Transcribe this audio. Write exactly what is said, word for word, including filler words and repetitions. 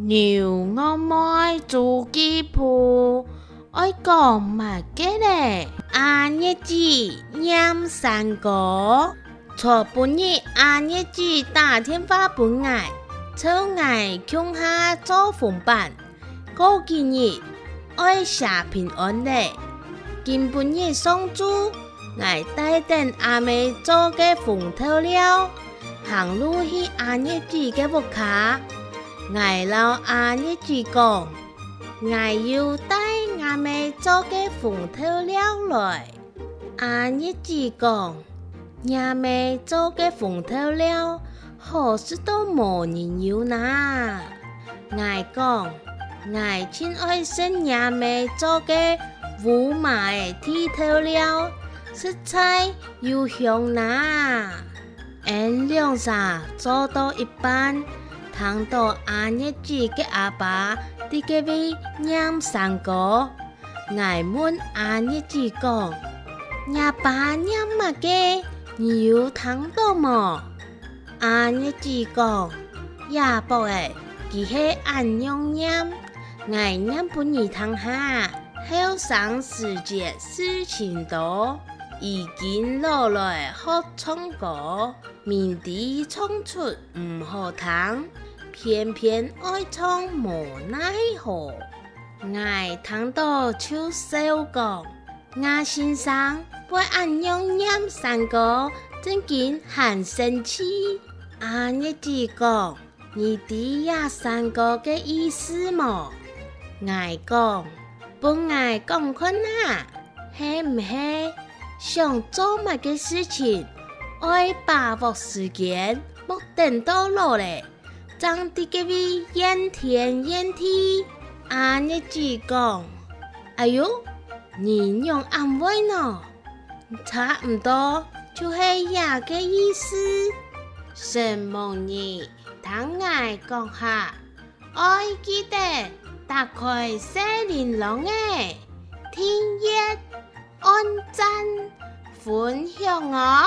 牛戇妹週記簿，愛講麼个咧？阿月姊念山歌。昨晡日阿月姊打電話分𠊎，湊𠊎共下做紅粄。過幾日愛寫平安咧。今晡日上晝，𠊎帶等阿姆做个紅豆料，行路去阿月姊个屋下。𠊎摎阿月姊講：「𠊎有帶吾姆做个紅豆料來。」阿月姊講：「若姆做个紅豆料，好食到無人有哪！」𠊎講：「𠊎盡愛食若姆做个烏麻个地豆料，實在有香哪！」𫣆兩儕做到一半，聽到阿月姊个阿爸在該位念山歌。𠊎問阿月姊講：「若爸念麼个？你有聽到無？」阿月姊講：「這駁仔，佢係恁樣念，𠊎念分你聽下。後生時節事情多，如今老來學唱歌，明知唱出毋好聽，偏偏愛唱無奈何。」𠊎聽到就笑講：「吾先生會恁樣念山歌，正經還生趣。」阿月姊講：「你知這山歌个意思無？」𠊎講：「分𠊎講看啊，係毋係想做麼个事情，愛把握時間，莫等到老咧，正在該位怨天怨地？」阿月姊講：「哎喲，你仰恁會呢？差毋多就係這个意思。」承蒙你聽𠊎講下，愛記得打開細鈴啷仔，訂閱、按讚、分享哦！